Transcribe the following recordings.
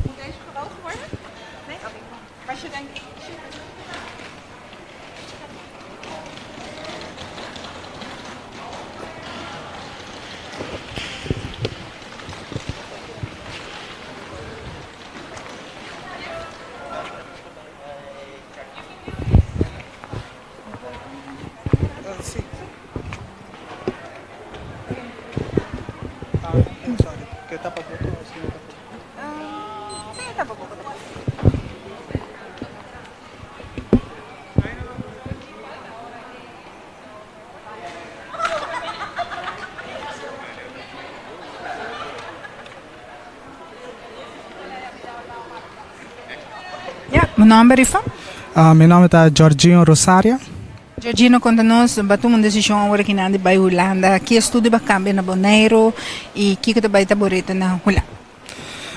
Moet deze gewogen worden? Nee? Oké. Was je denk Si. Ah, sorry. Ke tapa boca o si no tapa? Si, tapa boca. Ya, bo nomber Rifan? Ah, mi nomber ta Giorgino Rosario. Giorgino, konta nos, bo a tuma un desishon awor aki nan di bai Hulanda. Ki estudio bo a kambia na Boneiru i kiko ta bai ta bo reta na Hulanda?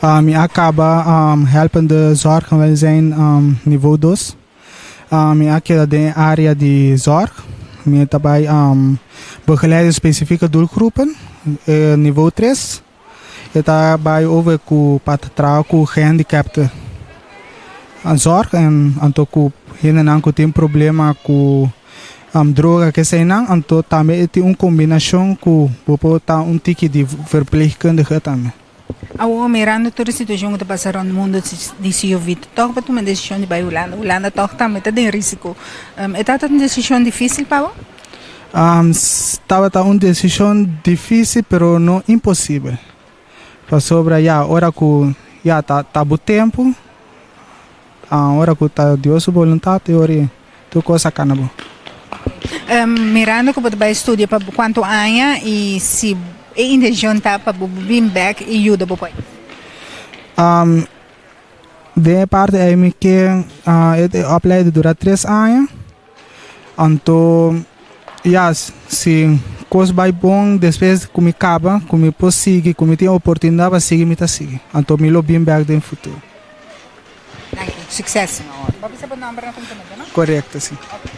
Ah, mi a kaba helpende zorg en welzijn niveau dos. Ah, mi a keda den e area di zorg. Mi ta bai begeleiden specifieke doelgroepen, niveau tres. E ta bai over ku pa ta traha ku gehandicapten zorg en anto ku hendenan ku tin problema ku droga keseinan anto tambe e tin un kombinashon ku bo por ta un tiki di verpleegkundige tambe. Awor mirando tur e situashon ku ta pasa rònt mundu di COVID tòg bo tuma desishon di bai Hulanda. Hulanda tòg tambe ta den risiko. E tabata un desishon difisil pa bo? Tabata un desishon difísil pero no imposibel. Pasobra ya ora ku ya ta ta bo tempu, ora ku ta Dios su boluntat e ora tur kos a kana bo. Mirando ku bo ta bai studia pa kuantu aña i si e intenshon ta pa bo bin bèk i yuda bo pais? Den e parti ei mi ke e opleiding dura tres aña. Anto ya, si kos bai bon despues ku mi kaba, ku mi por sigui, ku mi tin oportunidat pa sigui, mi ta sigui. Anto mi lo bin bèk den futuro. Danki. Sukses. Bo a bisa bo nòmber na kuminsamentu, no? Korekto, si. Oke,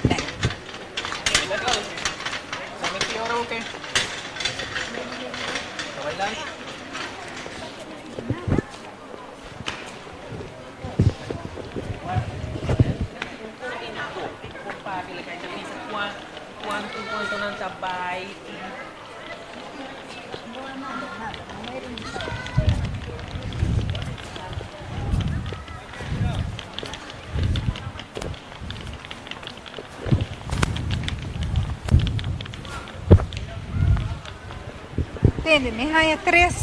danki. Tende, mi haña tres.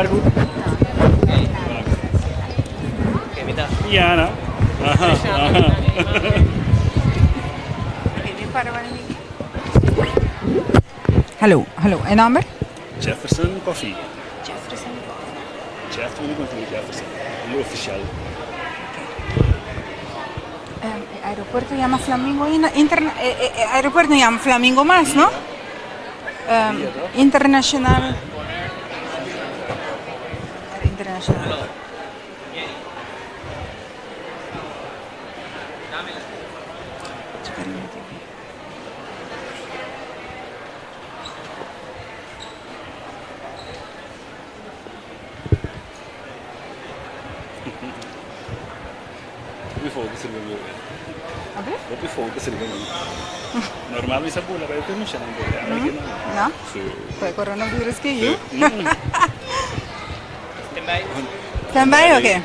largu. Yana. Aha, aha. Hallo, hallo. E nomber? Jefferson Coffee. Jefferson Coffee. Jeff, mi konta Jefferson. Un ofisial. E aeropuerto yama Flamingo interna e aeropuerto no yama Flamingo mas, no? Internacional. Internacional. Hopi focus riba mi. Abe? Hopi focus riba mi. Normal mi sa bula bai tur muchanan pero awe ki no. No? Si. Por e coronavirus ki yu? Stand by. Stand by? Oké.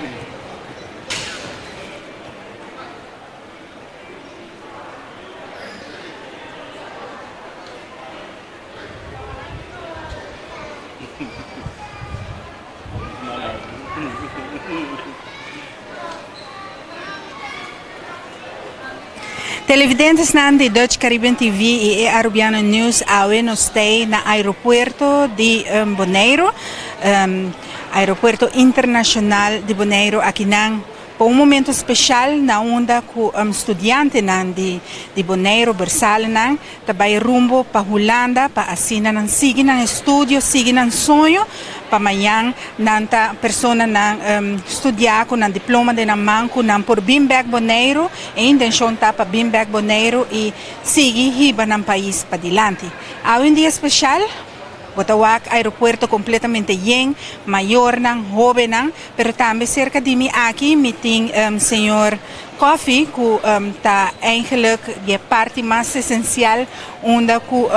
Televidentesnan di Dutch Caribbean TV y e Arubiano News awe nos stay na aeropuerto di Boneiro, Aeropuerto Internacional di Boneiro akinan Pa un momento special na unda cu studiantenan di di Boneiru bersalenan ta bay rumbo pa Hulanda pa asina nan sigui nan estudio, sigui nan soño pa mañan nan ta personanan studia cu nan diploma den nan man cu nan por bin bek Boneiru. E intencion ta pa bin bek Boneiru y sigui hiba nan pais padilanti. Awe un dia special. Bo ta wak aeropuerto completamente yen, mayornan, hobennan, pero tambe cerca di mi aki mi tin señor Coffie cu ta eigenlijk di e parti mas esencial unda cu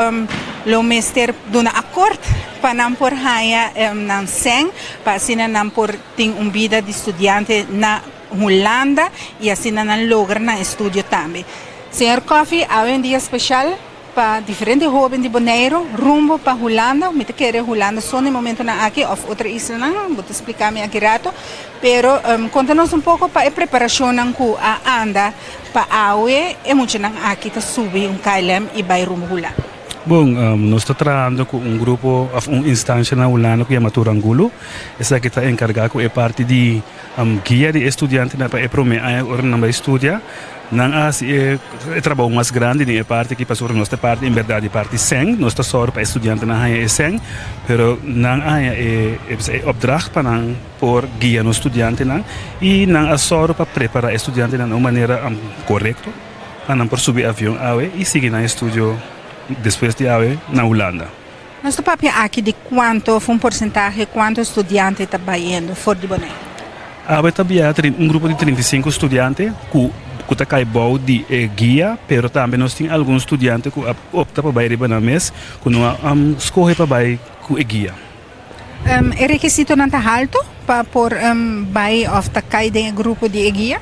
lo mester duna akort pa nan por haya nan cen pa asina nan por tin un bida di studiante na Hulanda y asina nan logra nan estudio tambe. Señor Coffie, awe un dia special. Pa diferente hoben di Boneiru rumbo pa Hulanda, mi ta kere Hulanda so na e momentonan aki of otro islanan, bo ta splika mi aki rato, pero konta nos un poko pa e preparashonnan ku a anda pa awe e muchanan aki ta subi un KLM i bai rumbo Hulanda. Bon, nos ta trahando ku un grupo of un instansha na Hulanda ku yama Turangulu, esaki ta enkargá ku e parti di guia di e studiantenan pa e promé aña ora nan bai studia. Nan a hasi e trabou mas grandi den e parti aki pasobra nos ta parti en berdad di parti sèn. Nos ta sòru pa e studiantenan haña e sèn, pero nan a haña e e opdracht pa nan por guia nos studiantenan i nan a sòru pa prepará e studiantenan na un manera korekto pa nan por subi avion awe i sigui nan estudio despues di awe na Hulanda. Nos ta papia aki di kuantu of un porsentahe kuantu studiante ta bayendo for di Boneiru. Awe ta bia un grupo di 35 studiante ku ku ta kai bou di e guia, pero tambe nos tin algun studiante ku a opta pa bai riba nan mes ku no a skohe pa bai ku e guia. E rekisitonan ta haltu pa por bai òf ta kai den e grupo di e guia?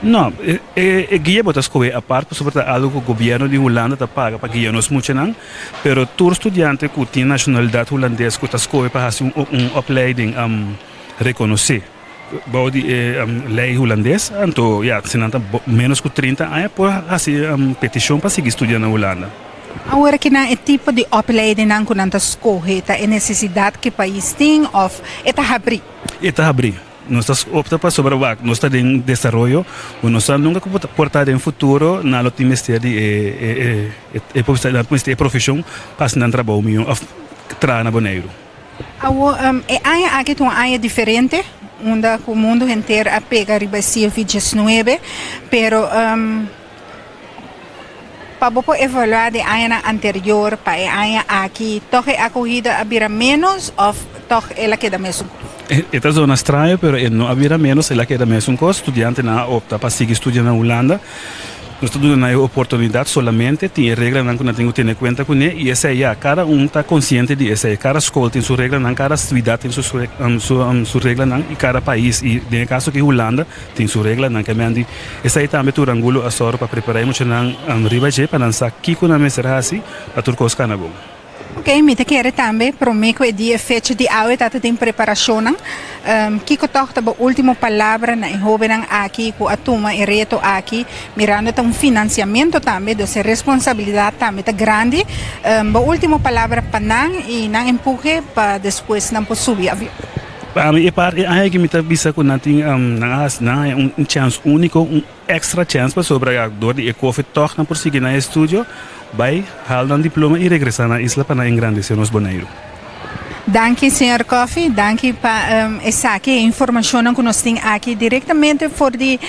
No, e guia bo ta skohe apart pasobra ta algu ku gobièrnu di Hulanda ta paga pa guia nos muchanan, pero tur studiante ku tin nashonalidat hulandes ku ta skohe pa hasi un opleiding rekonosé bou di e lei hulandes, anto ya si nan ta ménos ku 30 aña por hasi petishon pa sigui studia na Hulanda. Awor ki nan e tipo di opleidingnan ku nan ta skohe ta e nesesidat ku e pais tin òf e ta habrí? E ta habrí. Nos ta opta pasobra wak nos ta den desaroyo ku nos sa nunka ku por ta den futuro nan lo tin mester di e e nan mester e profeshon pa hasi nan trabou mihó òf traha na Boneiru. Awor e aña aki ta un aña diferente unda ku mundu henter a pega riba e CV 19 pero Pa bo por evaluá di añanan anterior pa e aña aki, tòg e akohida a bira ménos òf tòg el a keda mesun kos? E ta zona straño, pero e no a bira ménos, el a keda mesun kos. Studiantenan a opta pa sigui studia na Hulanda. Nos ta duna nan e oportunidat, solamente tin e reglanan ku nan tin ku tene kuenta kuné i esei ya, kada un ta konsiente di esei. Kada skol tin su reglanan, kada siudat tin su reglanan i kada pais, i den e kaso aki Hulanda, Tin su reglanan ke men di esei tambe tur Angulo a sòru pa prepará e muchanan riba dje pa nan sa kiko nan mester hasi pa tur kos kana bon. Ok, Ok, mi ta kere tambe prome ku e dia e fecha di awe ta ta den preparashonnan. Kiko tòg ta bo último palabra na e hóbennan aki ku a tuma e reto aki, mirando ta un finansiamentu tambe, dus e responsabilidat tambe ta grandi. Bo último palabra pa nan i nan empuhe pa despues nan por subi avion. Pa mi e parti e aña aki mi ta bisa ku nan tin nan a hasi nan haña un chèns úniko, un èkstra chèns pasobra ya dor di e covid tòg nan por sigui nan estudio, bai hal nan diploma i regresá nan isla pa nan engrandesé nos Boneiru. Danki señor Coffie, danki pa esaki, e informacionnan cu nos tin aki directamente for di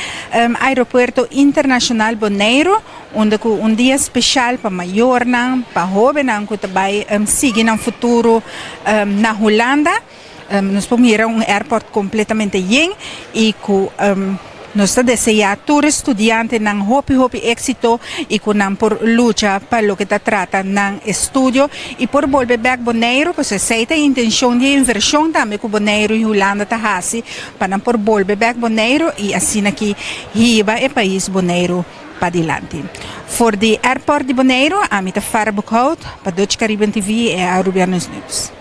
Aeropuerto Internacional Boneiru, unda cu un dia special pa mayornan, pa hobennan cu ta bay sigui nan futuro na Hulanda. Nos por mira un airport completamente yen y cu nos ta desea tur e studiantenan hopi hopi exito y cu nan por lucha pa loke ta trata nan estudio y por bolbe bek Boneiru, pasobra esey ta e intencion di e inversion tambe cu Boneiru y Hulanda ta haci pa nan por bolbe bek Boneiru y asina aki hiba e pais Boneiru padilanti. For di airport di Boneiru, ami ta Farah Boekhout pa Dutch Caribbean TV y Arubianos News.